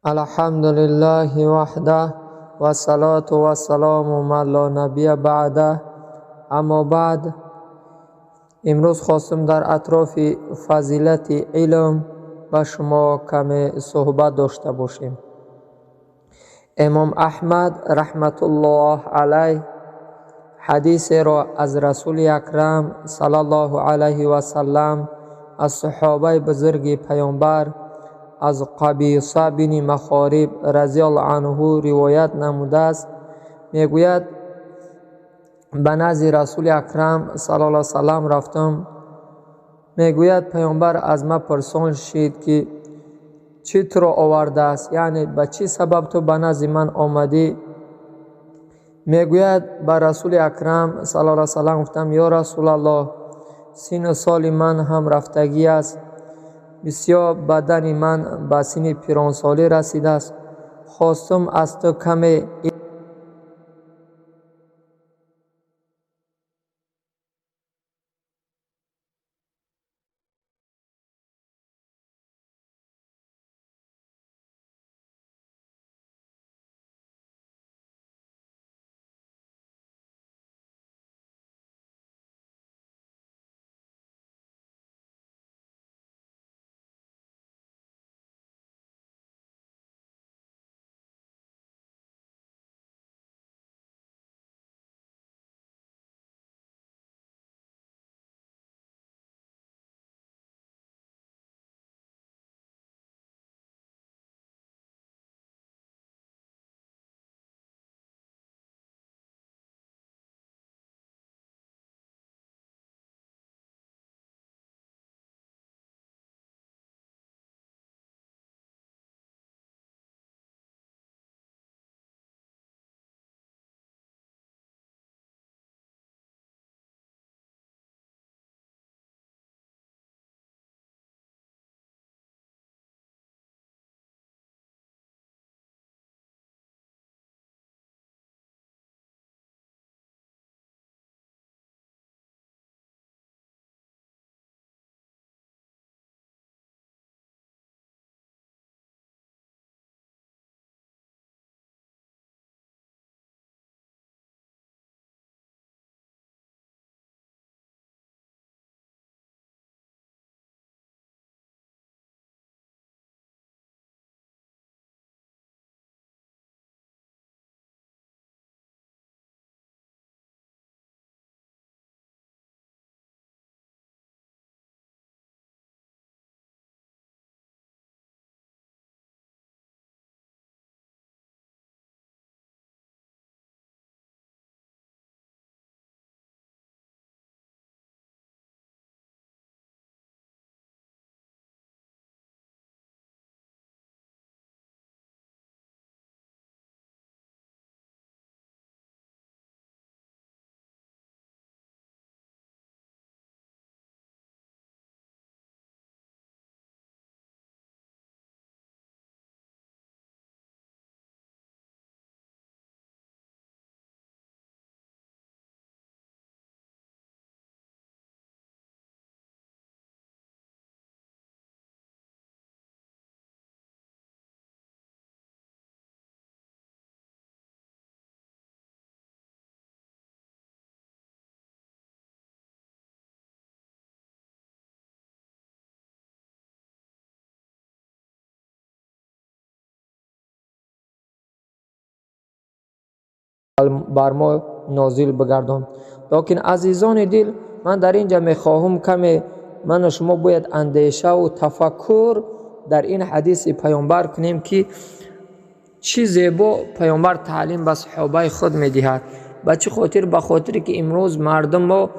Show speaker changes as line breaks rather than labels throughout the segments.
الحمد لله وحده والصلاة والسلام من لا نبی بعده. اما بعد، امروز خواستم در اطراف فضیلت علم با شما کمی صحبت داشته باشیم. امام احمد رحمت الله علیه حدیث را از رسول اکرم صلی الله علیه و سلم، از صحابه بزرگ پیامبر، از قبیصه بن مخارب رضی الله عنه روایت نموده است. میگوید به نزد رسول اکرم صلی الله علیه و سلم رفتم. میگوید پیامبر از ما پرسان شد که چی تو را آورده است، یعنی به چی سبب تو به نزد من آمدی؟ میگوید به رسول اکرم صلی الله علیه و سلم گفتم یا رسول الله، سن سال من هم رفتگی است، بسیار بدن من به سن پیرانسالی رسیده است، خواستم از تو کمی بر ما نازل بگردان. لیکن عزیزان دل، من در اینجا میخواهم کمی من و شما باید اندیشه و تفکر در این حدیث پیامبر کنیم که چی زیبا پیامبر تعلیم به صحابه خود میدهد. به چه خاطر؟ به خاطر که امروز مردم ما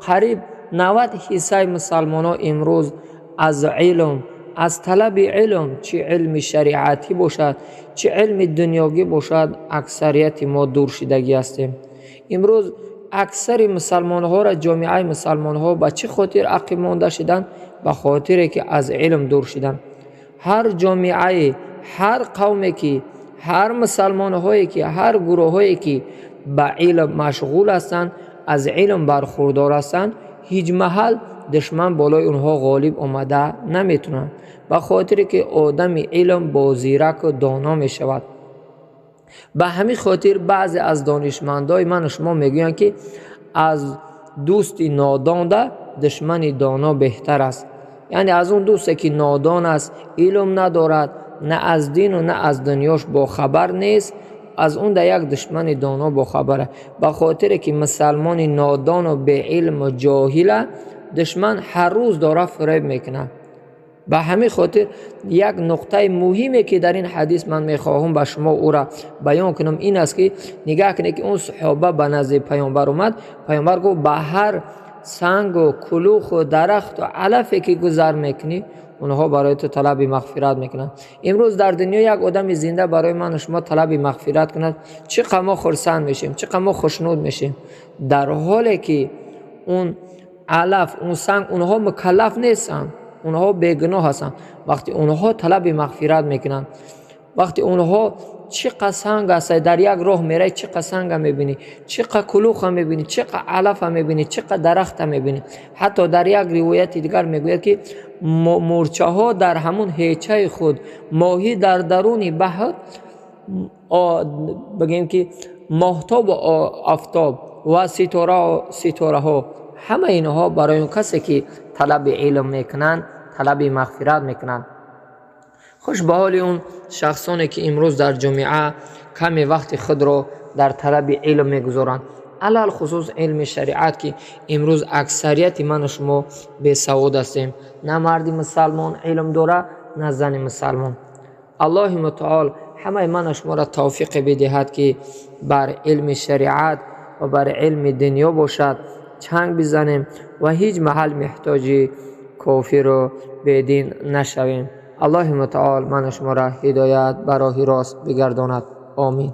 قریب 90% مسلمان ها امروز از علم، از طلب علم، چه علم شریعتی باشد چه علم دنیاگی باشد، اکثریت ما دور شدگی هستیم. امروز اکثر مسلمان ها را، جامعه مسلمان ها به چه خاطر عقب مانده شدند؟ به خاطر که از علم دور شدند. هر جامعه، هر قومی که، هر مسلمان هایی که، هر گروه هایی که به علم مشغول هستند، از علم برخوردار هستند، هیچ محل душман болои онҳо ғолиб омада наметавонад, ба хотире ки одами илм бо зираку доно мешавад. Ба ҳамин хотир баъзе аз донишмандои ману шумо мегӯянд, ки аз дӯсти нодонда душмани доно беҳтар аст. Яъне аз он дӯсте ки нодон аст, илм надорад, на аз дину на аз дунёш бохабар нест, аз он да як душмани доно бохабар аст. Ба хотире ки мусалмони нодону беилму ҷоҳила душман ҳар рӯз дора фиреб мекунад. Ба ҳамин хотир як нуқтаи муҳиме ки дар ин ҳадис ман мехоҳам ба шумо ӯра баён кунам ин аст, ки нигаҳ кунед, ки он саҳоба ба назди паёмбар омад. Паёмбар гуфт: ба ҳар сангу кулуху дарахту алафе ки гузар мекунӣ, онҳо барои ту талаби мағфират мекунанд. Имрӯз дар дунё як одами зинда барои ману шумо талаби мағфират кунад, чӣ қадр мо хурсанд мешем, чӣ қадр мо хушнуд мешем, дар ҳоле ки он алаф, он санг, онҳо мукаллаф нестанд, онҳо бегуноҳ ҳастанд. Вақте онҳо талаби мағфират мекунанд, вақте онҳо чӣ қадр санг аст, дар як роҳ меравӣ, чӣ қадр санга мебинӣ, чӣ қадр кулуха мебинӣ, чӣ қадр алафа мебинӣ, чӣ қадр дарахта мебинӣ. Ҳатто дар як ривояти дигар мегӯяд, ки мӯрчаҳо дар ҳамун ҳечаи худ, моҳӣ дар даруни баҳр, бигем ки моҳтобу офтоб ва ситораҳо, ҳама инҳо барои он касе ки талаби илм мекунанд, талаби мағфират мекунанд. Хуш ба ҳоли он шахсоне ки имрӯз дар ҷомеа каме вақти худро дар талаби илм мегузоранд, алалхусус илми шариат, ки имрӯз аксарияти ману шумо бесавод ҳастем. На марди мусалмон илм дора, на зани мусалмон. Аллоҳи мутаол ҳамаи ману шуморо тавфиқе бидиҳад, ки бар илми шариат ва бар илми дунё бошад, чанг бизанем ва ҳеҷ маҳал муҳтоҷи кофиру бедин нашавем. Аллоҳи мутаол ману шуморо ҳидоят ба роҳи рост бигардонад. Омин.